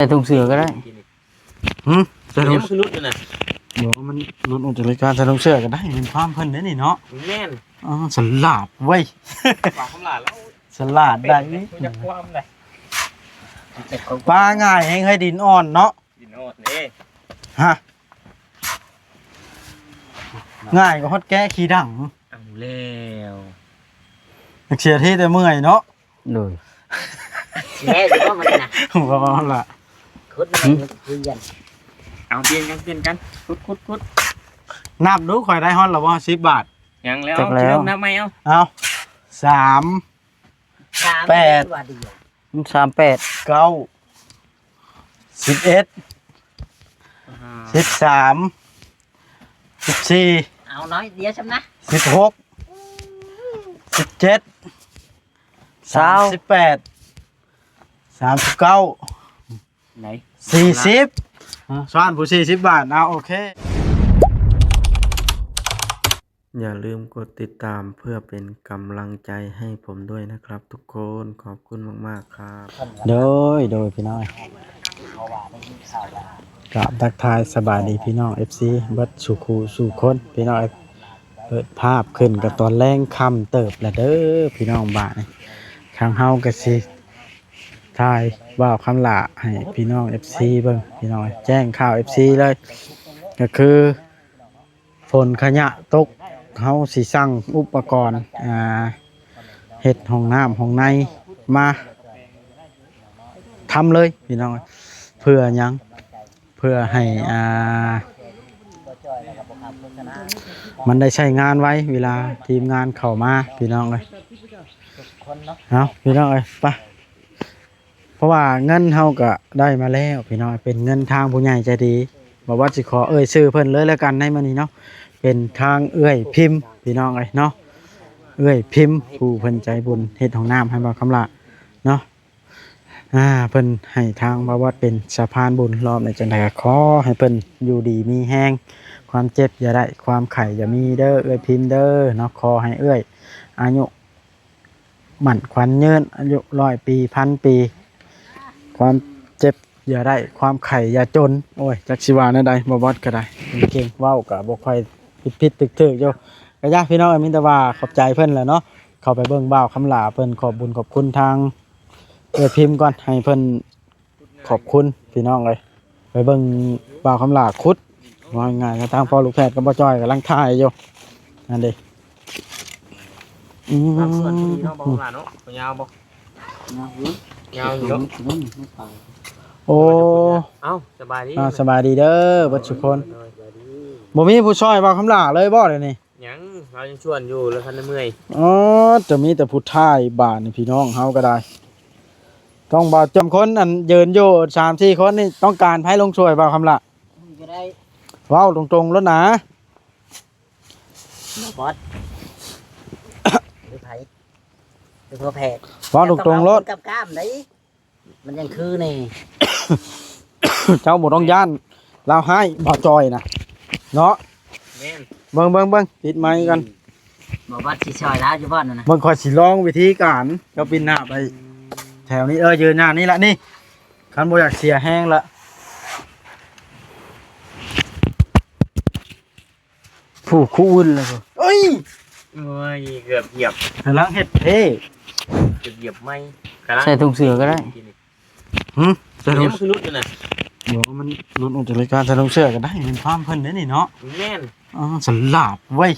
ໃສ່ຖົງເສື້ອກໍໄດ້. ຫຶ? ໃສ່ຖົງ ມັນຄືຫຼຸດຢູ່ນະ. ບໍ່ ມັນຫຼຸດອອກຈາກລາຍການ. ໃສ່ຖົງເສື້ອກໍໄດ້. ແມ່ນຄວາມເພິ່ນເດ້ນີ້ເນາະ. ແມ່ນ. ອໍ ສະຫຼາດເວີຍ. ປາຄວາມຫຼາດແລ້ວ ສະຫຼາດໄດ້. ຮູ້ຈັກຄວາມໄດ໋. ປາງ່າຍແຮງເຮີ້ຍ ດິນອ່ອນເນາະ. ດິນອ່ອນເດ້. ຮະ? ງ່າຍກວ່າຮອດແກະຂີ້ດັງ. ເອົາແລ້ວ. ຈັກເສຍທີ່ແຕ່ເມື່ອຍເນາະ. ໂດຍ. ຊິແລ້ວຢູ່ບໍ່ມື້ນີ້ນະ? ບໍ່ລະ. ຂຸດ ຫຶ? ຄຸຍກັນ. ເອົາ ປ່ຽນກັນ ປ່ຽນກັນ. ຂຸດ ຂຸດ ຂຸດ. ນັບດູ ຂ້ອຍໄດ້ຮອດລະບໍ່ ສິບບາດ? ຍັງແລ້ວ. ຈັກແລ້ວ. ເອົາ ເລີ່ມນັບໃໝ່ເອົາ. ເອົາ ສາມ ສາມ ແປດ ວ່າດຽວ ສາມ ແປດ ເກົ້າ ສິບເອັດ ອ່າ ສິບສາມ ສິບສີ່ ເອົາໜ້ອຍດຽວຊ່ຳນະ ສິບຫົກ ສິບເຈັດ ຊາວ ສາມສິບແປດ ສາມສິບເກົ້າ ໄດ້ ສີ່ສິບ ຊ້ອນຜູ້ສີ່ສິບບາດ. ເອົາ ໂອເຄ. ຢ່າລືມກົດຕິດຕາມເພື່ອເປັນກຳລັງໃຈໃຫ້ຜົມດ້ວຍນະຄັບທຸກຄົນ. ຂອບຄຸນມາກໆຄັບ. ໂດຍ ໂດຍ ພີ່ນ້ອງ ກາບທັກທາຍສະບາຍດີພີ່ນ້ອງ ເອັຟຊີ ເບິດສູ່ຄູ່ສູ່ຄົນ ພີ່ນ້ອງ. ເປີດພາບຂຶ້ນກໍຕອນແລງຄ່ຳເຕີບແລ້ວເດີພີ່ນ້ອງ. ບາດນີ້ທາງເຮົາກໍຊິຖ່າຍບ່າວຄຳຫຼ້າໃຫ້ພີ່ນ້ອງ ເອັຟຊີ ເບິ່ງ ພີ່ນ້ອງ. ແຈ້ງຂ່າວ ເອັຟຊີ ເລີຍ ກໍຄື ຝົນຂະຫຍະຕົກ ເຮົາຊິສັ່ງອຸປະກອນ ອ່າ ເຮັດຫ້ອງນ້ຳຫ້ອງໃນມາທຳເລີຍພີ່ນ້ອງ. ເພື່ອຫຍັງ? ເພື່ອໃຫ້ ອ່າ ມັນໄດ້ໃຊ້ງານໄວ ເວລາທີມງານເຂົ້າມາ ພີ່ນ້ອງເອີຍ. ເອົາ ພີ່ນ້ອງເອີຍ ໄປ. ເພາະວ່າເງິນເຮົາກໍໄດ້ມາແລ້ວພີ່ນ້ອງ ເປັນເງິນທາງຜູ້ໃຫຍ່ໃຈດີ. ບໍ່ວ່າຊິຂໍເອີ່ຍຊື່ເພິ່ນເລີຍແລ້ວກັນໃນມື້ນີ້ເນາະ ເປັນທາງເອື້ອຍພິມ ພີ່ນ້ອງເອີຍເນາະ. ເອື້ອຍພິມຜູ້ເພິ່ນໃຈບຸນເຮັດຫ້ອງນ້ຳໃຫ້ບ່າວຄຳຫຼ້າເນາະ. ອ່າ ເພິ່ນໃຫ້ທາງບ່າວວັດເປັນສະພານບຸນ ລອບໃນຈັ່ງໃດກໍຂໍໃຫ້ເພິ່ນຢູ່ດີມີແຮງ ຄວາມເຈັບຢ່າໄດ້ ຄວາມໄຂ້ຢ່າມີເດີ ເອື້ອຍພິມເດີເນາະ. ຂໍໃຫ້ເອື້ອຍອາຍຸ ໝັ້ນຂວັນຍືນ ອາຍຸຮ້ອຍປີພັນປີ ຄວາມເຈັບຢ່າໄດ້ ຄວາມໄຂ້ຢ່າຈົນ. ໂອ້ຍ ຈັກຊິວ່າແນວໃດ ບໍ່ບອດກໍໄດ້ ເກັ່ງໆ ເວົ້າກໍບໍ່ຄ່ອຍຜິດໆຖືກໆຢູ່. ກະຢ່າພີ່ນ້ອງເອີຍ ມີແຕ່ວ່າຂອບໃຈເພິ່ນແຫຼະເນາະ. ເຂົ້າໄປເບິ່ງບ່າວຄຳຫຼ້າເພິ່ນຂອບບຸນຂອບຄຸນທາງເອື້ອຍພິມກ່ອນ ໃຫ້ເພິ່ນ ຂອບຄຸນພີ່ນ້ອງເອີຍ. ໄປເບິ່ງບ່າວຄຳຫຼ້າຂຸດ ວ່າງ່າຍໆ ທາງພໍ່ລູກແພດກັບບ່າວຈ້ອຍກຳລັງຖ່າຍຢູ່ ນັ້ນເດ້. ອືມ ບາງສ່ວນພໍດີເນາະ ບ່າວຄຳຫຼ້າເນາະ. ຍາວບໍ່? ຍາວຢູ່ ຍາວຢູ່ເນາະ. ໂອ້ ເອົ້າ ສະບາຍດີ ອ່າ ສະບາຍດີເດີເບິດທຸກຄົນ. ໂດຍ ໂດຍ ບໍ່ມີຜູ້ຊ່ອຍບ່າວຄຳຫຼ້າເລີຍບໍ່ດຽວນີ້? ຍັງ ລາວຍັງຊວນຢູ່ ລາວທັນໄດ້ເມື່ອຍ. ອໍ ຈະມີແຕ່ຜູ້ທ້າຍບາດນີ້ ພີ່ນ້ອງເຮົາກໍໄດ້ ຕ້ອງບ່າວຈອມຄົນ ອັນຢືນຢູ່ສາມສີ່ຄົນນີ້ ຕ້ອງການໃຜລົງຊ່ວຍບ່າວຄຳຫຼ້າ? ກໍໄດ້ ເວົ້າຕົງໆໂລດນາ ບໍ່ບອດ ຫຼືໃຜ ຫຼືພໍ່ແພດ ເວົ້າຕົງໆໂລດ ກັບກ້າມໄດ໋. ມັນຍັງຄືນີ້ ເຈົ້າບໍ່ຕ້ອງຢ້ານລາວຮ້າຍ ບ່າວຈ່ອຍນະເນາະ. ແມ່ນ ເບິ່ງໆໆ ປິດໄມກັນ. ອືມ ບໍ່ບັດຊິຊ່ອຍລາວຢູ່ບ່ອນນັ້ນນະ. ເບິ່ງ ຂ້ອຍຊິລອງວິທີການ ເຈົ້າປິ່ນໜ້າໄປ ອືມ ແຖວນີ້ ເອີ ຢືນໜ້ານີ້ລະນີ້ ຄັນບໍ່ຢາກເສຍແຮງລະ. ຜູ້ຄູອື່ນແລ້ວ. ເອີຍ ໂອ້ຍ ເກືອບຢຽບ ກຳລັງເຮັດເພ ເກືອບຢຽບໄມ້ ກຳລັງ ໃສ່ຖົງເສື້ອກໍໄດ້. ຫຶ? ໃສ່ຖົງ ມັນຄືຫຼຸດຢູ່ນະ. ບໍ່ ມັນຫຼຸດອອກຈາກລາຍການ. ໃສ່ຖົງເສື້ອກໍໄດ້ ແມ່ນຄວາມເພິ່ນເດ້ນີ້ເນາະ. ແມ່ນ. ອໍ ສະຫຼາດເວີຍ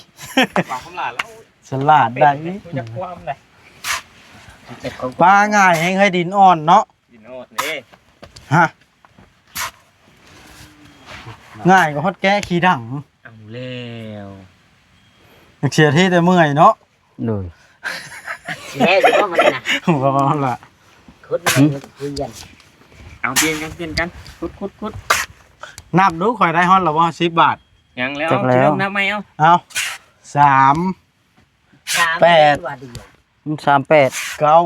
ປາຄວາມຫຼາດແລ້ວ ສະຫຼາດໄດ້ ຮູ້ຈັກຄວາມໄດ໋. ປາງ່າຍແຮງເຮີ້ຍ ດິນອ່ອນເນາະ. ດິນອ່ອນເດ້. ຮະ? ງ່າຍກວ່າຮອດແກະຂີ້ດັງ. ເອົາແລ້ວ ຈັກເສຍທີ່ແຕ່ເມື່ອຍເນາະ. ໂດຍ. ຊິແລ້ວຢູ່ບໍ່ມື້ນີ້ນະ? ບໍ່ລະ. ຂຸດ ຫຶ? ຄຸຍກັນ. ເອົາ ປ່ຽນກັນ ປ່ຽນກັນ. ຂຸດ ຂຸດ ຂຸດ. ນັບດູ ຂ້ອຍໄດ້ຮອດລະບໍ່ ສິບບາດ? ຍັງແລ້ວ. ຈັກແລ້ວ. ເອົາ ເລີ່ມນັບໃໝ່ເອົາ. ເອົາ ສາມ ສາມ ແປດ ວ່າດຽວ ສາມ ແປດ ເກົ້າ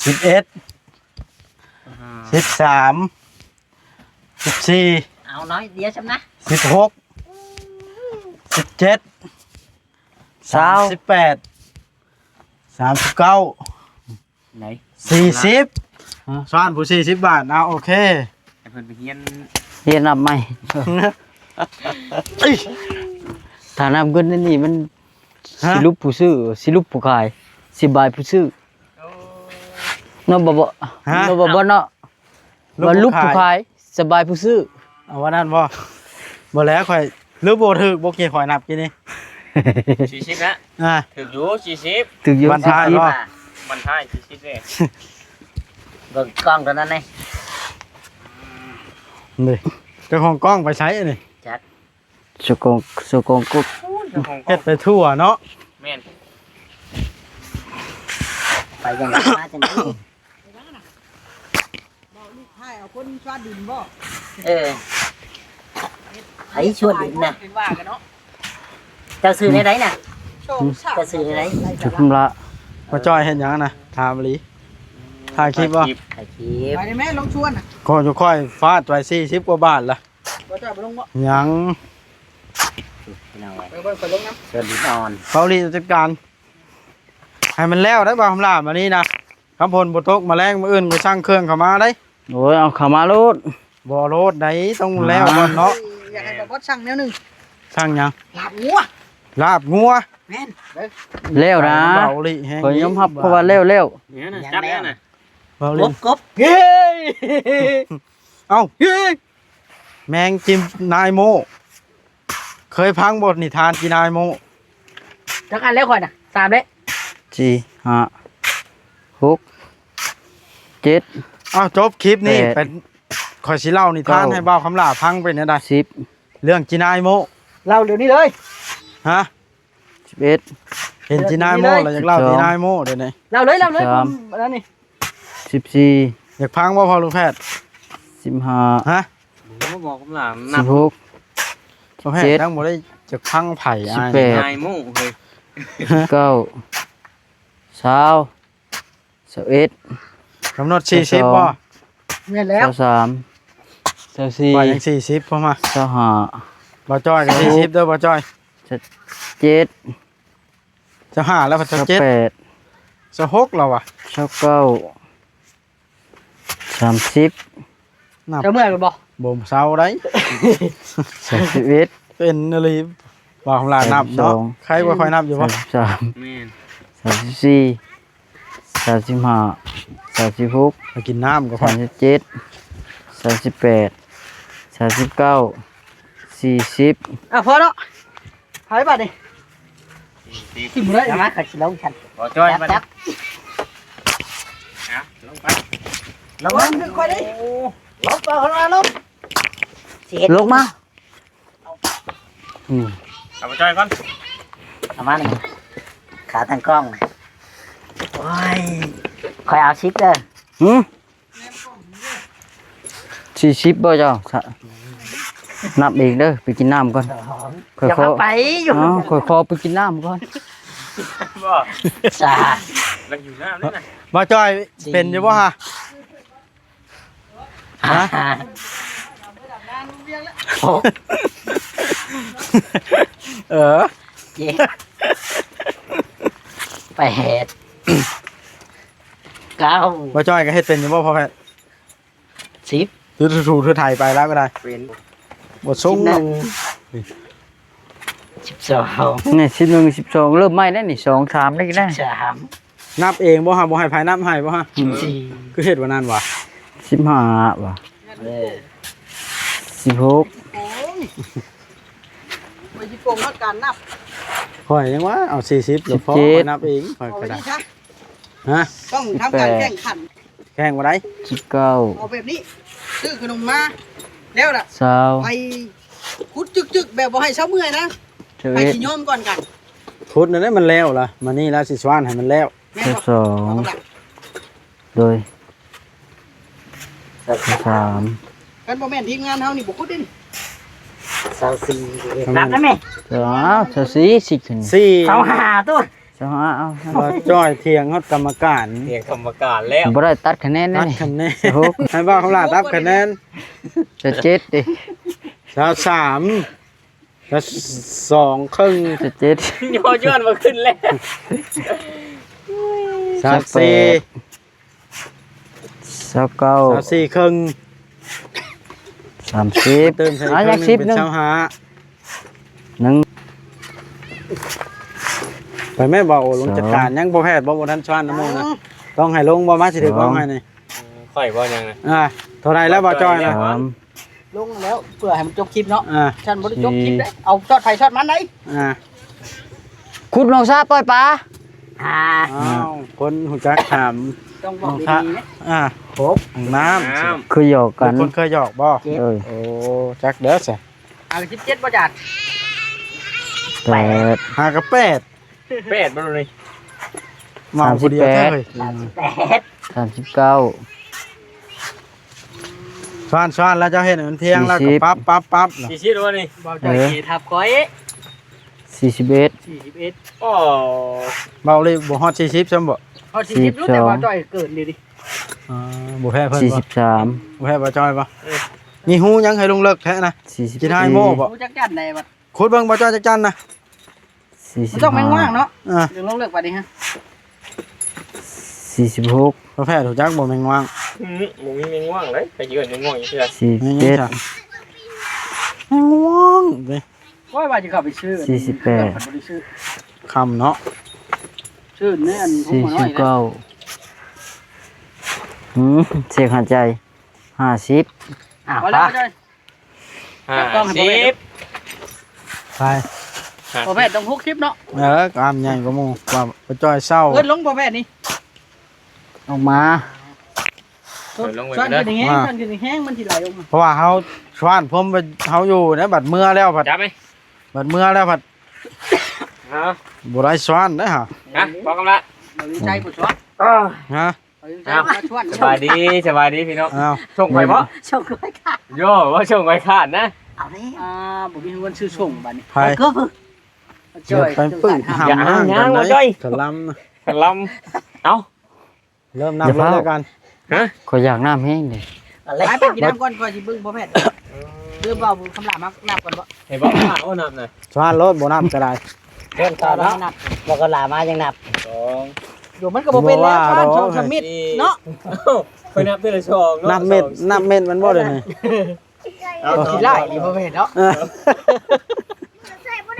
ສິບເອັດ ອ່າ ສິບສາມ ສິບສີ່ ເອົາໜ້ອຍດຽວຊ່ຳນະ ສິບຫົກ ສິບເຈັດ ຊາວ ສາມສິບແປດ ສາມສິບເກົ້າ ໄດ້ ສີ່ສິບ ສອນຜູ້ສີ່ສິບບາດ. ເອົາ ໂອເຄ ໃຫ້ເພິ່ນໄປຮຽນ ຮຽນນັບໃໝ່. ເອີຍ ຖ້ານັບເງິນໃນນີ້ມັນ ຮະ? ຊິຫຼຸບຜູ້ຊື້ ຊິຫຼຸບຜູ້ຂາຍ ຊິບາຍຜູ້ຊື້. ໂອ້ ເນາະ ບໍ່ ບໍ່ ຮະ? ເນາະ ບໍ່ ບໍ່ເນາະ ຫຼຸບຜູ້ຂາຍ ວ່າຫຼຸບຜູ້ຂາຍ ສະບາຍຜູ້ຊື້. ເອົາວ່ານັ້ນບໍ່? ບໍ່ແລ້ວ ຂ້ອຍລືມບໍ່ຖືກ ບໍ່ເກ ຂ້ອຍນັບກີ້ນີ້ ສີ່ສິບນະ. ອ່າ ຖືກຢູ່ ສີ່ສິບ ຖືກຢູ່ ບັນທາຍບໍ່? ບັນທາຍສີ່ສິບເດ້. ເບິ່ງກ້ອງຕົວນັ້ນແດ່ ນີ້ ເຈົ້າຂອງກ້ອງໄປໃສອັນນີ້? ຈັກ ສະກອງ ສະກອງກົກ ໂອ້ຍ ເຈົ້າຂອງກ້ອງ ເຮັດໄປທົ່ວເນາະ. ແມ່ນ ໄປຈັ່ງໃດ ມາຈັ່ງໃດ. ເວົ້າລູກໃຫ້ເອົາຄົນຊວາດດິນບໍ່? ເອີ ໃຜຊວາດດິນນະ? ເປັນວ່າກັນເນາະ. ເຈົ້າຊື່ແນວໃດນະ? ເຈົ້າຊື່ແນວໃດ? ຊື່ຄຳລະ. ມາຈ່ອຍເຮັດຫຍັງນະ? ຖາມອີ່ຫຼີ. ຖ່າຍຄລິບບໍ່? ຖ່າຍຄລິບ ຖ່າຍຄລິບ. ໄປໄດ້ແມ່ ລົງຊວນນະ. ຂ້ອຍຢູ່ ຂ້ອຍຟາດໄປສີ່ສິບກວ່າບາດລະ. ບໍ່ເຈົ້າບໍ່ລົງບໍ່? ຍັງ ພີ່ນ້ອງເອີຍ ໄປເບິ່ງ ໄປລົງນຳ. ເຊີນດີອອນ ເກົາຫຼີຈັດການ ໃຫ້ມັນແລ້ວໄດ້ບໍ່ ຄຳລະ ມານີ້ນະ. ຄັນຝົນບໍ່ຕົກ ມາແລງມື້ອື່ນກໍສັ່ງເຄື່ອງເຂົ້າມາໄດ້. ໂອ້ຍ ເອົາເຂົ້າມາໂລດ. ບໍ່ໂລດໃດ ຕ້ອງແລ້ວກ່ອນເນາະ. ຢາກໃຫ້ບ່າວບອດສັ່ງແນວໜຶ່ງ. ສັ່ງຫຍັງ? ລາບງົວ. ລາບງົວ. ແມ່ນ ແລ້ວນະ. ເບົາຫຼີແຮງ ຂ້ອຍຍອມຮັບ ເພາະວ່າແລ້ວ ແລ້ວ. ນີ້ນະ ຈັບແລ້ວນະ. ເບົາຫຼີ ກົບ ເຮີ້ຍ ເອົ້າ ເຮີ້ຍ ແມງຈີນາຍໂມ້. ເຄີຍຟັງບໍ່ນິທານຈີນາຍໂມ້? ຈັກອັນແລ້ວຂ້ອຍນະ ສາມເດ້. ສີ່ ຫ້າ ຫົກ ເຈັດ. ເອົ້າ ຈົບຄລິບນີ້ ແປດ ໄປ ຂ້ອຍຊິເລົ່ານິທານ ເກົ້າ ໃຫ້ບ່າວຄຳຫຼ້າຟັງ ເປັນແນວໃດ? ສິບ ເລື່ອງຈີນາຍໂມ້. ເລົ່າດຽວນີ້ເລີຍ. ຮະ? ສິບເອັດ ເຫັນຈີນາຍໂມ້ແລ້ວ ຢາກເລົ່າຈີນາຍໂມ້ດຽວນີ້. ເລົ່າເລີຍ ເລົ່າເລີຍ ສິບສາມ ອັນນັ້ນນີ້. ສິບສີ່ ຢາກຟັງບໍ່ພໍ່ລູກແພດ? ສິບຫ້າ ຮະ? ໂອ້ ບອກຄຳຫຼ້ານຳ ສິບຫົກ ພໍ່ແພດ ເຈັດ ຍັງບໍ່ໄດ້ຈະຟັງໃຜ ສິບແປດ ອ້າຍ ນາຍໂມ້ເຮີ້ຍ. ເກົ້າ ຊາວ ຊາວເອັດ ກຳນົດສີ່ສິບບໍ່? ແມ່ນແລ້ວ ຊາວສາມ ຊາວສີ່ ວ່າຍັງສີ່ສິບພໍມາ ຊາວຫ້າ ບ່າວຈ້ອຍກໍສີ່ສິບເດີ ບ່າວຈ້ອຍ ຊາວເຈັດ ຊາວຫ້າແລ້ວ ຊາວເຈັດ ຊາວແປດ ຊາວຫົກແລ້ວວະ ຊາວເກົ້າ ສາມສິບ ນັບ ເຈົ້າເມື່ອຍແມ່ນບໍ່? ບໍ່ເຊົາໄດ໋ ສາມສິບເອັດ ເປັນອີ່ຫຼີ ວ່າຂອງຫຼານນັບເນາະ ສາມສິບສອງ ໃຄວ່າຂ້ອຍນັບຢູ່ບໍ່? ສາມສິບສາມ ແມ່ນ ສາມສິບສີ່ ສາມສິບຫ້າ ສາມສິບຫົກ ໄປກິນນ້ຳກ່ອນ ສາມສິບເຈັດ ສາມສິບແປດ ສາມສິບເກົ້າ ສີ່ສິບ ອ່ະ ພໍເນາະ ໃຜບາດນີ້ ສີ່ສິບ ກິນບໍ່ໄດ້ ມາ ຂ້ອຍຊິລົງຊັ້ນ ບໍ່ຈ້ອຍ ຈັບ ມາ ຈັບ ອ່ະ ລົງໄປ ລະວັງ ລະວັງ ຄ່ອຍໆເດ້ ໂອ້ ລົງໄປ ລົງມາ ຊິເຮັດ ລົງມາ ອືມ ເອົາໄປຈ່ອຍກ່ອນ ເອົາມານີ້ ຂາຕັ້ງກ້ອງ ໂອ້ຍ ຂ້ອຍເອົາສິບເດີ ຫື ສີ່ສິບບໍ່ເຈົ້າ ນັບອີກເດີ ໄປກິນນ້ຳກ່ອນ ຂ້ອຍຂໍ ໄປຢູ່ ຂ້ອຍຂໍໄປກິນນ້ຳກ່ອນ ບໍ່ ສາ ມັນຢູ່ນ້ຳນີ້ນະ ບ່າວຈ້ອຍ ເປັນຢູ່ບໍ່ຫະ? ຮະ ຫົກ ເອີ ເຈັດ ແປດ ເກົ້າ ບ່າວຈ້ອຍກໍເຮັດເປັນຢູ່ບໍ່ພໍ່ແພດ? ສິບ ຖື ຖື ຖືໄຖໄປແລ້ວກໍໄດ້ ເປັນ ບໍ່ສົ່ງ ສິບເອັດ ສິບສອງ ນີ້ ສິບເອັດ ສິບສອງ ເລີ່ມໃໝ່ແລ້ວນີ້ ສອງ ສາມ ນີ້ກໍໄດ້ ສິບສາມ ນັບເອງບໍ່ຫະ? ບໍ່ໃຫ້ໃຜນັບໃຫ້ບໍ່ຫະ? ສີ່ ຄືເຮັດວ່ານັ້ນຫວາ? ສິບຫ້າຫວາ? ເອີ ສິບຫົກ ໂອ້ຍ ໄປຊິໂກງຮອດການນັບ ຂ້ອຍຍັງວ່າເອົາສີ່ສິບ ແລ້ວພໍ ສິບເຈັດ ຂ້ອຍນັບເອງ ຂ້ອຍກໍໄດ້ ເອົາໄວ້ນີ້ຊະ ຮະ? ຕ້ອງທຳການແຂ່ງຂັນ ແຂ່ງບໍ່ໄດ້ ສິບເກົ້າ ເອົາແບບນີ້ ຊື້ຂະໜົມມາ ແລ້ວລະ ຊາວ ໄປຂຸດຈຶກໆ ແບບບໍ່ໃຫ້ຊາວເມື່ອຍນະ ຊາວເອັດ ໃຜຊິຍອມກ່ອນກັນ ຂຸດນັ້ນແຫຼະ ມັນແລ້ວລະ ມານີ້ລະຊິສວານໃຫ້ມັນແລ້ວ ແມ່ນບໍ່ ຊາວສອງ ໂດຍ ຊາວສາມ ຄັນບໍ່ແມ່ນທີມງານເຮົານີ້ບໍ່ຂຸດເດ້ນີ້ ຊາວສີ່ ນັບໄດ້ແມ່ ຊາວສີ່ ສິບຂຶ້ນ ສີ່ ຊາວຫ້າ ໂຕ ຊາວຫ້າ ເອົາ ບ່າວຈ້ອຍຖຽງຮອດກຳມະການ ຖຽງກຳມະການແລ້ວ ບໍ່ໄດ້ຕັດຄະແນນ ຕັດຄະແນນ ຊາວຫົກ ໃຫ້ບ່າວຄຳຫຼ້າຕັດຄະແນນ ຊາວເຈັດ ເດ້ ຊາວສາມ ຊາວສອງ ເຄິ່ງ ຊາວເຈັດ ຍ້ອນ ຍ້ອນບໍ່ຂຶ້ນແລ້ວ ຊາວສີ່ ຊາວແປດ ຊາວເກົ້າ ຊາວສີ່ເຄິ່ງ ສາມສິບ ເຕີມໃສ່ອີກເຄິ່ງໜຶ່ງເປັນຊາວຫ້າ ໜຶ່ງ ໄປແມ່ ບໍ່ ໂອ້ ລົງຈັດການ ຍັງບໍ່ແພດບໍ່ ບໍ່ທັນຊວນນຳໝູ່ນະ ຕ້ອງໃຫ້ລົງບໍ່ ມາຊິຖືກ ສອງ ເວົ້າໃຫ້ນີ້ ຂ້ອຍບໍ່ຫຍັງນະ ອ່າ ເທົ່າໃດແລ້ວ ບໍ່ຈ່ອຍນະ ສາມ ລົງແລ້ວ ເພື່ອໃຫ້ມັນຈົບຄລິບເນາະ ອ່າ ຊັ້ນບໍ່ໄດ້ຈົບຄລິບເດ້ ສີ່ ເອົາຊອດໃຜຊອດມັນໄດ໋ ອ່າ ຂຸດໜອງສະປ່ອຍປາ ອ່າ ອ້າວ ຄົນຮູ້ຈັກຖາມ ຕ້ອງບອກດີໆເດ້ ໜອງສະ ອ່າ ຫົກ ຫ້ອງນ້ຳ ນ້ຳ ເຄີຍຫຍອກກັນ ເປັນຄົນເຄີຍຫຍອກບໍ່ ເຈັດ ເອີ ໂອ້ ຈັກເດີຊະ ອ່າ ສິບເຈັດບໍ່ຈາດ ແປດ ຫ້າກັບແປດ ແປດບໍ່ນີ້ ເມົາຜູ້ດຽວແທ້ເລີຍ ສາມສິບແປດ ສາມສິບແປດ ສາມສິບເກົ້າ ຊວນໆ ແລ້ວເຈົ້າເຮັດໃຫ້ມັນທ່ຽງ ສີ່ສິບ ແລ້ວກໍປັບໆໆ ສີ່ສິບແລ້ວນີ້ ເບົາຈ່ອຍ ເອີ ເກທັບຂ້ອຍ ສີ່ສິບເອັດ ສີ່ສິບເອັດ ອໍ ເບົາລີບໍ່ຮອດສີ່ສິບຊ້ຳບໍ່ ຮອດສີ່ສິບຢູ່ ແຕ່ເບົາຈ່ອຍເກີນເດນີ້ ອ່າ ບໍ່ແພ້ເພິ່ນບໍ່ ສີ່ສິບສາມ ບໍ່ແພ້ເບົາຈ່ອຍບໍ່ ເອີ ມີຮູຫຍັງໃຫ້ລົງເລິກແທ້ນະ ສີ່ສິບສີ່ ຊິໄດ້ໂມ້ບໍ່ ຮູ້ຈັກຈັນໄດ້ບໍ່ ຂຸດເບິ່ງເບົາຈ້ອຍຈັກຈັນນະ ສີ່ສິບຫ້າ ມັນຕ້ອງແມງວ່າງເນາະ ອ່າ ເບິ່ງລົງເລິກປານນີ້ຮະ ສີ່ສິບຫົກ ປະເພດຮູ້ຈັກບໍ່ແມງວ່າງ ອືມ ບໍ່ມີແມງວ່າງເລີຍ ໃຜຊິເອີ້ນແມງວ່າງຢູ່ເທື່ອ ສີ່ສິບເຈັດ ແມງວ່າງເດ້ ໂອ້ຍ ວ່າຊິເຂົ້າໄປຊື້ ສີ່ສິບແປດ ບໍ່ໄດ້ຊື້ ຄ່ຳເນາະ ຊື້ແນ່ອັນ ສີ່ສິບເກົ້າ ຫືມ ສຽງຫາຍໃຈ ຫ້າສິບ ອ່າ ພໍແລ້ວ ໄປ ເຈົ້າ ຫ້າສິບ ໄປ ພໍ່ແພດຕ້ອງຫົກສິບເນາະ ເອີ ກ້າມໃຫຍ່ກວ່າໝູ່ ວ່າໄປຈ່ອຍເຊົາ ເອີ້ນລົງພໍ່ແພດນີ້ ອອກມາ ເອີ້ນລົງໄປ ຊວນຂຶ້ນແຮງ ມາ ຊວນຂຶ້ນແຮງ ມັນຊິໄຫຼອອກມາ ເພາະວ່າເຮົາຊວນ ເຮົາຢູ່ໃນ ບັດເມືອແລ້ວພັດ ຈັບໄໝ ບັດເມືອແລ້ວພັດ ຮະ ບໍ່ໄດ້ຊວນເດ້ຫາ ຮະ ພໍກຳລະ ບໍ່ມີໃຈບໍ່ຊວນ ຮະ ເອົາ ສະບາຍດີ ສະບາຍດີພີ່ນ້ອງ ອ້າວ ສົ່ງໄປບໍ່ ສົ່ງໄປຂາດ ໂຢ ວ່າສົ່ງໄປຂາດນະ ເອົາແລ້ວ ອ່າ ບໍ່ມີເງິນຊື້ສົ່ງບາດນີ້ ໃຜ ກໍຄື ຈອຍ ໄປປຶ້ງຫຳ ຢ່າ ຫາ ຫຍັງ ບໍ່ຈ່ອຍ ກະລຳ ກະລຳ ເອົ້າ ເລີ່ມນັບເລີຍແລ້ວກັນ ຮະ ຂ້ອຍຢາກນ້ຳແຮງເດ ໄປ ໄປກິນນ້ຳກ່ອນ ຂ້ອຍຊິເບິ່ງພໍ່ແພດ ຫຼືເວົ້າຄຳຫຼາມານັບກ່ອນບໍ່ ໃຫ້ເວົ້າ ເອົານັບນະ ຊວນໂລດ ບໍ່ນັບກໍໄດ້ ເລີ່ມກ່ອນເນາະ ບໍ່ກໍຫຼາມາຍັງນັບ ສອງ ໂດ ມັນກໍບໍ່ເປັນແລ້ວ ຊວນສອງສາມມິດເນາະ ເອົ້າ ຂ້ອຍນັບເທື່ອລະສອງເນາະ ນັບເມັດ ສອງ ນັບເມັດມັນບໍ່ໄດ້ນີ້ ເອົາ ຂີ້ລ້າຍອີ່ພໍ່ແມ່ເນາະ ເອີ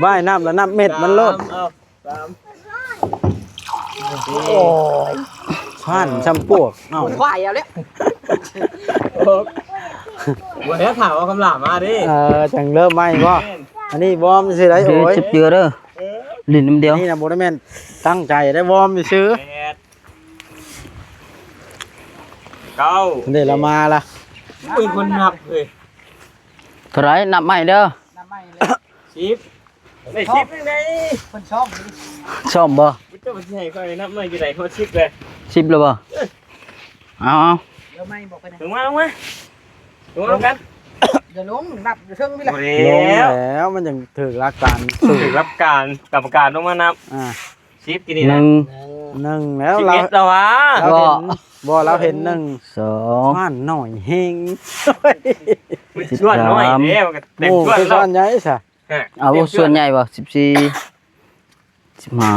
ໄວ້ນັບລະນັບເມັດມັນໂລດ ສາມ ເອົາ ສາມ ໂອ້ຍ ຜ່ານຊ່ຳປວກເນາະ ຄວາຍເອົາແລ້ວ ບໍ່ແລ້ວ ຖາມເອົາຄຳຫຼາມາເດ້ ເອີ ຈັ່ງເລີ່ມໃໝ່ບໍ່ ແມ່ນ ອັນນີ້ວອມຊື່ໄດ໋ ໂອ້ຍ ເຈັບເຈືອເດີ ຫຼິ້ນນຳດຽວ ນີ້ນະບໍ່ໄດ້ແມ່ນຕັ້ງໃຈໄດ້ ວອມຊື່ ແປດ ເກົ້າ ເດ້ລະມາລະ ເປັນຄົນນັບເລີຍ ເທົ່າໃດ ນັບໃໝ່ເດີ ນັບໃໝ່ເລີຍ ສິບ ໄດ້ສິບຈັ່ງໃດ ເພິ່ນຊ້ອມ ຊ້ອມບໍ່ ເຈົ້າຊິໃຫ້ຂ້ອຍນັບໃໝ່ຢູ່ໃດ ຮອດສິບເລີຍ ສິບແລ້ວບໍ່ ເອີ ເອົາ ເອົາ ເດີໃໝ່ບໍ່ໄປນະ ລົງມາ ລົງມາ ລົງມານຳກັນ ຢ່າລົງ ນັບຢູ່ເທິງນີ້ແຫຼະ ລົງແລ້ວ ມັນຈັ່ງຖືກຫຼັກການ ຖືກຫຼັກການ ກຳມະການລົງມານັບ ອ່າ ສິບ ກິນນີ້ນະ ໜຶ່ງ ໜຶ່ງແລ້ວ ສິບເອັດແລ້ວຫວາ ລາວເຫັນ ບໍ່ ລາວເຫັນ ໜຶ່ງ ສອງ ສ່ວນໜ້ອຍແຮງ ສ່ວນໜ້ອຍເດ້ ມັນກໍເຕັມສ່ວນແລ້ວ ໂອ້ ສ່ວນໃຫຍ່ຊະ ຮະ ເອົາ ເຕັມສ່ວນ ສ່ວນໃຫຍ່ບໍ່ ສິບສີ່ ສິບຫ້າ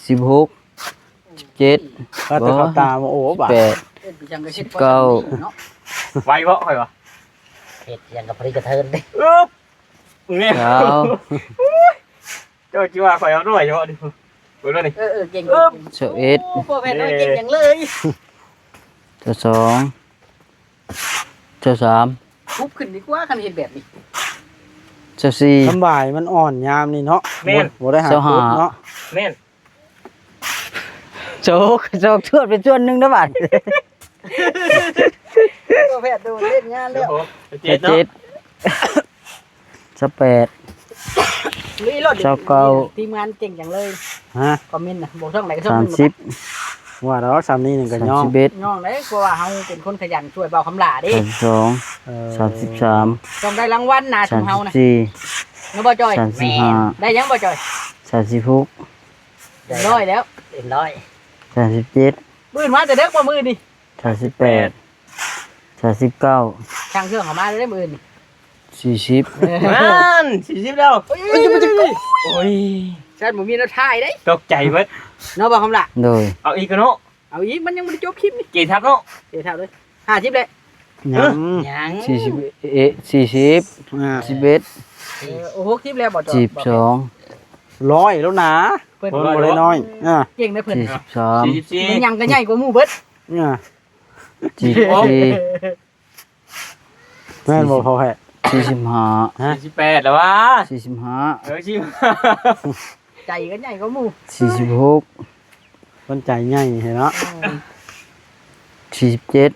ສິບຫົກ ສິບເຈັດ ວ່າແຕ່ເຂົ້າຕາ ໂອ້ ບາດ ສິບແປດ ເຮັດຫຍັງກໍເຮັດ ສິບເກົ້າ ເນາະ ໄວບໍ່ ຂ້ອຍວ່າ ເຮັດຫຍັງກໍພະລິກະເທີນເດ້ ອຶບ ນີ້ ຊາວ ເຈົ້າຊິວ່າຂ້ອຍເອົາໜ້ອຍເນາະນີ້ ເບິ່ງເດີນີ້ ເອີໆ ເກັ່ງ ຊາວເອັດ ໂອ້ ພໍ່ແມ່ນ້ອຍເກັ່ງຫຍັງເລີຍ ຊາວສອງ ຊາວສາມ ທຸບຂຶ້ນດີກວ່າ ຄັນເຮັດແບບນີ້ ຊາວສີ່ ສຳບາຍ ມັນອ່ອນຍາມນີ້ເນາະ ແມ່ນ ບໍ່ ບໍ່ໄດ້ຫາ ຊາວຫ້າ ຂຸດເນາະ ແມ່ນ ໂຈກ ໂຈກ ຊວນເປັນສ່ວນໜຶ່ງນະບາດ ໂຕແພດໂດນເຫຼັ້ນງານແລ້ວ ຊາວເຈັດ ຊາວເຈັດ ຊາວແປດ ລຸຍໂລດ ຊາວເກົ້າ ທີມງານເກັ່ງຫຍັງເລີຍ ຮະ ຄອມເມັນນະ ບໍ່ຊ່ອງໃດກໍຊ່ອງໜຶ່ງ ສາມສິບ ວ່າດອກ ສ່ຳນີ້ໜຶ່ງກໍຍ້ອງ ສາມສິບເອັດ ຍ້ອງໄດ໋ ເພາະວ່າເຮົາເປັນຄົນຂະຫຍັນຊ່ວຍເບົາຄຳຫຼ້າເດ້ ສາມສິບສອງ ເອີ ສາມສິບສາມ ຕ້ອງໄດ້ລາງວັນນະ ຊຸມເຮົານະ ສາມສິບສີ່ ເນາະ ບໍ່ຈ່ອຍ ສາມສິບຫ້າ ໄດ້ຫຍັງບໍ່ຈ່ອຍ ສາມສິບຫົກ ຮ້ອຍແລ້ວ ເຕັມຮ້ອຍ ສາມສິບເຈັດ ມື້ອື່ນມາແຕ່ເດິກບໍ່ ມື້ອື່ນນີ້ ສາມສິບແປດ ສາມສິບເກົ້າ ຊ່າງເຄື່ອງເຂົ້າມາເລີຍມື້ອື່ນນີ້ ສີ່ສິບ ເອີ ນັ້ນ ສີ່ສິບແລ້ວ ໂອ້ຍ ໂອ້ຍ ຊັ້ນບໍ່ມີແນວຖ່າຍເດ້ ຕົກໃຈເບິດ ເນາະ ບໍ່ຄຳລະ ໂດຍ ເອົາອີກກໍເນາະ ເອົາອີກ ມັນຍັງບໍ່ໄດ້ຈົບຄລິບນີ້ ເກທັບເນາະ ເກທັບເລີຍ ຫ້າສິບແລ້ວ ຍັງ ຍັງ ສີ່ສິບເອັດ ສີ່ສິບ ອ່າ ສິບເອັດ ເອີ ໂອ້ ຫົກສິບແລ້ວບໍ່ ສີ່ສິບສອງ ຮ້ອຍແລ້ວນະ ເພິ່ນ ເພິ່ນບໍ່ໄດ້ນ້ອຍ ອ່າ ເກັ່ງເດ້ເພິ່ນ ສີ່ສິບສາມ ສີ່ສິບສີ່ ມັນຍັງກໍໃຫຍ່ກວ່າໝູ່ເບິດ ອ່າ ສີ່ສິບສີ່ ແມ່ນບໍ່ພໍ່ແພດ ສີ່ສິບຫ້າ ຮະ ສີ່ສິບແປດແລ້ວຫວາ ສີ່ສິບຫ້າ ເອີ ສີ່ສິບຫ້າ ໃຈກໍໃຫຍ່ກວ່າໝູ່ ສີ່ສິບຫົກ ມັນໃຈໃຫຍ່ແທ້ເນາະ ອືມ ສີ່ສິບເຈັດ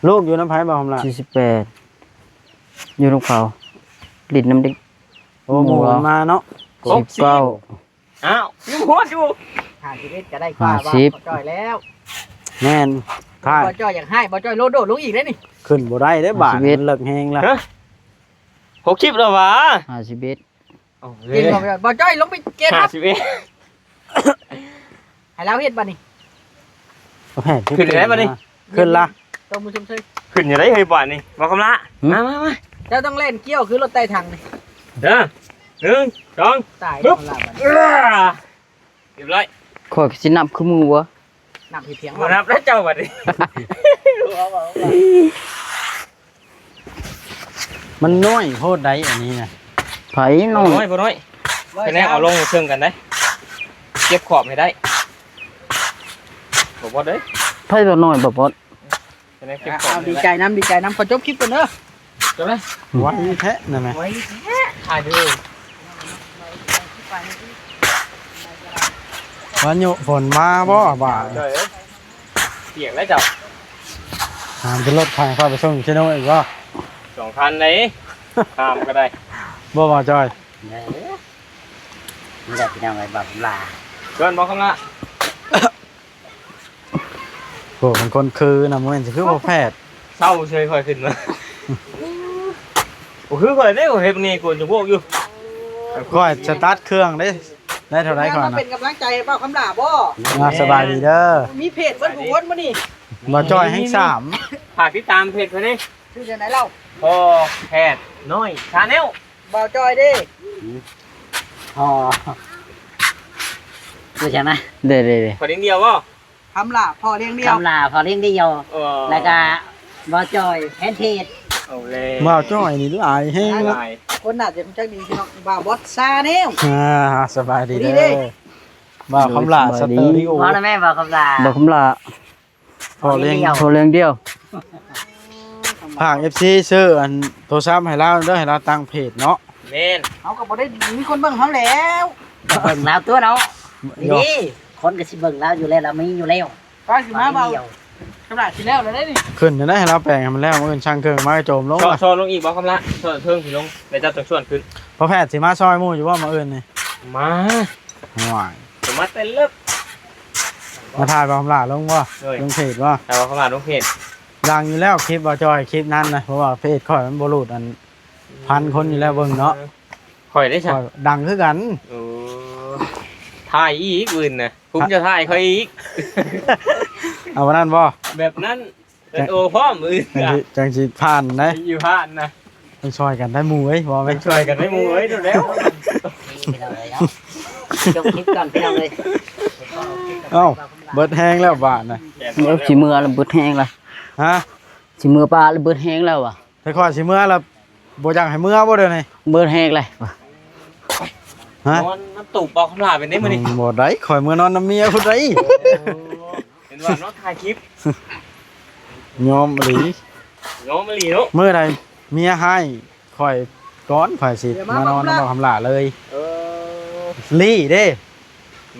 ລູກຢູ່ນຳໃຜບໍ່ ຄຳລະ ສີ່ສິບແປດ ຢູ່ນຳເຂົາ ຫຼິ້ນນຳເດັກ ໂອ້ ໝູ່ມັນມາເນາະ ສິບເກົ້າ ອ້າວ ຍັງຮອດຢູ່ ຫ້າສິບເອັດ ກໍໄດ້ກວ່າ ຫ້າສິບ ບ່າວຈ້ອຍແລ້ວ ແມ່ນ ຖ້າບ່າວຈ້ອຍຢາກໃຫ້ ບ່າວຈ້ອຍໂລດໂດດລົງອີກເດ້ນີ້ ຂຶ້ນບໍ່ໄດ້ເດ້ບາດ ຫ້າສິບເອັດ ມັນເລິກແຮງລະ ຮະ ຫົກສິບແລ້ວຫວາ ຫ້າສິບເອັດ ເກັ່ງບໍ່ ບ່າວຈ້ອຍລົງໄປເກມ ຫ້າສິບເອັດ ໃຫ້ລາວເຮັດບາດນີ້ ແພດ ຂຶ້ນໄດ້ບາດນີ້ ຂຶ້ນລະ ຕົບມືຊົມເຊີຍ ຂຶ້ນຢູ່ໄດ໋ເຮີ້ຍບາດນີ້ ບໍ່ຄຳລະ ຫືມ ມາ ມາ ມາ ເຈົ້າຕ້ອງແລ່ນກ່ຽວຄືລົດໄຕ່ຖັງນີ້ ເດີ ໜຶ່ງ ສອງ ຕາຍ ບຶບ ແລ້ວລະບາດນີ້ ເອີ ຮຽບຮ້ອຍ ຂ້ອຍກໍຊິນັບຄືໝູ່ບໍ່ ນັບເຮັດພຽງ ບໍ່ນັບແລ້ວເຈົ້າບາດນີ້ ມັນນ້ອຍໂພດໃດອັນນີ້ນະ ໃຜນ້ອຍ ບໍ່ນ້ອຍ ບໍ່ນ້ອຍ ຄະແນນເອົາລົງເຊິ່ງກັນໄດ໋ ເກັບຂອບໃຫ້ໄດ້ ບໍ່ບອດເດ້ ໃຜວ່ານ້ອຍບໍ່ບອດ ຄະແນນເກັບຂອບ ເອົາ ໃຫ້ໄດ້ ດີໃຈນຳ ດີໃຈນຳ ຂໍຈົບຄລິບກ່ອນເດີ ຈົບແລ້ວ ໄວແທ້ນະແມ່ ໄວແທ້ ຖ່າຍເດີ ພາຍຸຝົນມາບໍ່ບາດ ເອີ ປຽກແລ້ວເຈົ້າ ຫາມແຕ່ລົດໄຖຂ້ອຍໄປສົ່ງເຊໂນອີກບໍ່ ສອງຄັນເດ້ ຫາມກໍໄດ້ ບໍ່ ບ່າວຈ້ອຍ ເອີ ນີ້ແຫຼະພີ່ນ້ອງເອີຍ ບ່າວຄຳລາ ເຊີນບ່າວຄຳລາ ໂອ້ ມັນຄົນຄືນະ ບໍ່ແມ່ນຊິຄືບໍ່ແພດ ເຊົາເຊີຍຂ້ອຍຂຶ້ນມາ ບໍ່ຄືຂ້ອຍເດ້ ຂ້ອຍເຮັດນີ້ກວນຈະພວກຢູ່ ຂ້ອຍສະຕາດເຄື່ອງເດ້ ໄດ້ເທົ່າໃດຂ້ອຍນະ ເປັນກຳລັງໃຈໃຫ້ບ່າວຄຳລາບໍ່ ອ່າ ສະບາຍດີເດີ ມີເພຈເບິດທຸກຄົນມື້ນີ້ ບ່າວຈ້ອຍແຮ່ງສາມ ຝາກຕິດຕາມເພຈເພິ່ນເດ້ ຊື່ຈັ່ງໃດລາວ ພໍ່ແພດນ້ອຍ Channel ບ່າວຈ້ອຍເດ້ ອໍ ຊື່ຈັ່ງນະ ເດ້ໆໆ ພໍ່ລ້ຽງດ່ຽວບໍ່ ຄຳຫຼ້າພໍ່ລ້ຽງດ່ຽວ ຄຳຫຼ້າພໍ່ລ້ຽງດ່ຽວ ເອີ ແລ້ວກະບ່າວຈ້ອຍແຟນເພຈ ເອົາແລ້ວ ບ່າວຈ້ອຍນີ້ຫຼາຍແຮງລະ ຫຼາຍ ຄົນໜ້າຈະຮູ້ຈັກດີພີ່ນ້ອງ ບ່າວບອດຊາແນວ ອ່າ ສະບາຍດີເດີ ດີເດ້ ບ່າວຄຳຫຼ້າ ສະເຕີຣີໂອ ເວົ້ານຳແມ່ບ່າວຄຳຫຼ້າ ບ່າວຄຳຫຼ້າ ພໍ່ລ້ຽງ ພໍ່ລ້ຽງດ່ຽວ ຝາກເອັຟຊີຊື້ອັນໂທລະສັບໃຫ້ລາວເດີ ໃຫ້ລາວຕັ້ງເພຈເນາະ ແມ່ນ ເຮົາກໍບໍ່ໄດ້ມີຄົນເບິ່ງເຮົາແລ້ວ ເບິ່ງລາວຕົວະເນາະ ນີ້ຄົນກໍຊິເບິ່ງລາວຢູ່ແລ້ວ ລາວມີຢູ່ແລ້ວ ໄປຊິມາເວົ້າ ຄຳຫຼ້າຊິແລ້ວແລ້ວເດ້ນີ້ ຂຶ້ນຈັ່ງໃດໃຫ້ລາວແປງໃຫ້ມັນແລ້ວ ມື້ອື່ນຊ່າງເຄື່ອງມາກໍໂຈມລົງ ຊ້ອນລົງອີກບໍ່ຄຳຫຼ້າ ຊ້ອນເທິງຊິລົງ ແລ້ວເຈົ້າຈັ່ງຊວນຂຶ້ນ ພໍ່ແພດຊິມາຊ່ອຍໝູ່ຢູ່ບໍ່ມື້ອື່ນນີ້ ມາ ໂອ້ຍ ມາແຕ່ເລິກ ມາຖ່າຍບ່າວຄຳຫຼ້າລົງບໍ່ ໂດຍ ລົງເພຈບໍ່ ຖ່າຍບ່າວຄຳຫຼ້າລົງເພຈ ດັງຢູ່ແລ້ວຄລິບບ່າວຈ້ອຍ ຄລິບນັ້ນນະ ເພາະວ່າເພຈຂ້ອຍມັນບໍ່ຫຼູດອັນພັນຄົນຢູ່ແລ້ວເບິ່ງເນາະ ຂ້ອຍໄດ້ຊະ ຂ້ອຍດັງຄືກັນ ໂອ້ ຖ່າຍອີກອື່ນນະ ຄຸມຈະຖ່າຍຂ້ອຍອີກ ເອົາອັນນັ້ນບໍ່ ແບບນັ້ນ ເປັນໂອພ້ອມມື້ ຈັ່ງຊິ ຈັ່ງຊິຜ່ານໄດ໋ ຊິຜ່ານນະ ຕ້ອງຊ່ອຍກັນໄດ໋ໝູ່ເອີຍ ບໍ່ແມ່ນ ຕ້ອງຊ່ອຍກັນໄດ໋ໝູ່ເອີຍ ດູແລ້ວ ນີ້ພີ່ນ້ອງເອີຍເນາະ ຈົບຄລິບກ່ອນພີ່ນ້ອງເອີຍ ເອົ້າ ເບິດແຮງແລ້ວບາດນະ ເອີ ຊິເມືອແລ້ວ ເບິດແຮງແລ້ວ ຮະ ຊິເມືອປ່າແລ້ວ ເບິດແຮງແລ້ວຫວາ ແຕ່ຂ້ອຍຊິເມືອແລ້ວ ບໍ່ຢາກໃຫ້ເມືອບໍ່ດຽວນີ້ ເບິດແຮງແລ້ວ ຮະ ນອນນຳຕູບບໍ່ຄຳຫຼ້າເປັນໄດ໋ມື້ນີ້ ອືມ ບໍ່ໄດ້ ຂ້ອຍເມືອນອນນຳເມຍພຸ້ນໄດ໋ ໂອ້ ເຫັນວ່າເນາະ ຖ່າຍຄລິບ ຍອມອີ່ຫຼີ ຍອມອີ່ຫຼີເນາະ ມື້ໃດເມຍຮ້າຍຂ້ອຍກ່ອນ ຂ້ອຍຊິມານອນນຳບ່າວຄຳຫຼ້າເລີຍ ເອີ ລີ້ເດ້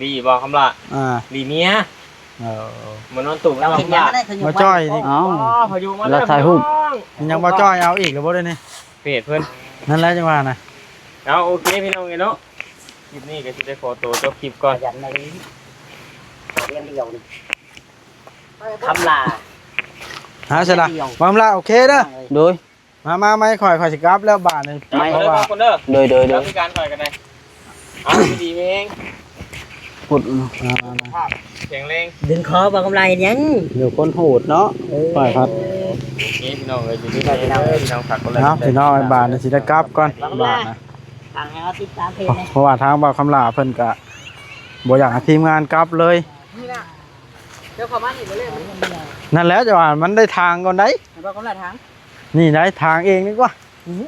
ລີ້ບໍ່ຄຳຫຼ້າ ອ່າ ລີ້ເມຍ ເອີ ມານອນຕູບແລ້ວຄຳຫຼ້າ ມາຈ່ອຍນີ້ ເອົ້າ ພາຍຸມາແລ້ວ ລະຖ່າຍຮູບ ຍັງບໍ່ຈ່ອຍ ເອົາອີກແລ້ວບໍ່ດຽວນີ້ ເພຈເພິ່ນ ນັ້ນແຫຼະຈັ່ງວ່ານະ ເອົາ ໂອເຄພີ່ນ້ອງເອີຍເນາະ ຄລິບນີ້ກໍຊິໄດ້ຂໍໂຕຈົບຄລິບກ່ອນ ຂະຫຍັນໃນນີ້ ຂຽນດຽວນີ້ ຄຳຫຼ້າ ຫາຊະລະ ຄຳຫຼ້າ ໂອເຄເດີ ໂດຍ ມາ ມາ ມາ ຂ້ອຍ ຂ້ອຍຊິກັບແລ້ວບາດນີ້ ໄປ ເພາະວ່າ ໂດຍ ໂດຍ ໂດຍ ຈັດການຂ້ອຍກໍໄດ້ ເອົາ ດີມີແຮງ ພຸດ ອ່າ ແຂງແຮງ ດຶງຄໍບໍ່ກຳໄລຫຍັງ ຢູ່ຄົນໂຫດເນາະ ເອີ ຂ້ອຍພັດ ໂອເຄພີ່ນ້ອງເອີຍ ຢູ່ດີມີແຮງເດີ ພີ່ນ້ອງຝາກກົດໄລ ເອົາ ພີ່ນ້ອງ ບາດນີ້ຊິໄດ້ກັບກ່ອນ ບາດນະ ເອົາຕິດຕາມເພຈ ເພາະວ່າທາງບ່າວຄຳຫຼ້າເພິ່ນກະບໍ່ຢາກໃຫ້ທີມງານກັບເລີຍ ນີ້ລະ เดี๋ยวเขามานี่ก็เลยมัน นั่นแหละ แต่ว่ามันได้ทางก่อนได้ เห็นบ่ เขาละทาง นี่ได้ทางเองดีกว่า อือ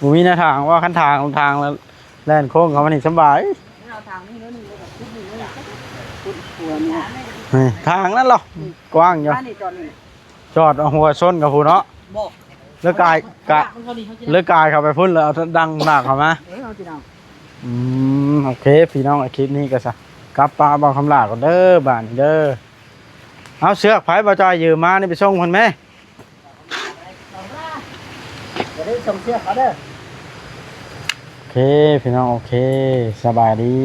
บ่มีแนวทาง ว่าคันทาง ทางแล้วแล่นโค้งเข้ามานี่สบาย เอาทางนี้แล้วนี่แล้วก็ขุดนี่แล้วนี่ขุดหัวนี่ นี่ทางนั่นเหรอ อืม กว้างอยู่ มานี่จอดนี่ จอดเอาหัวชนกับผู้เนาะ บ่ แล้วกาย กะ มันพอดีเขาสิ แล้วกายเข้าไปพุ้นแล้วเอาดังหน้าเข้ามา เออ เอาสิเอา อืม โอเค พี่น้อง คลิปนี้ก็ซะ กลับปะบ่าวคำหลาก่อนเด้อ บ้านนี้เด้อ เอาเสือกไผบ่าวจอยยืมมานี่ไปส่งเพิ่นแม่ เดี๋ยวได้ส่งเสือกเขาเด้อ โอเค พี่น้อง โอเค สบายดี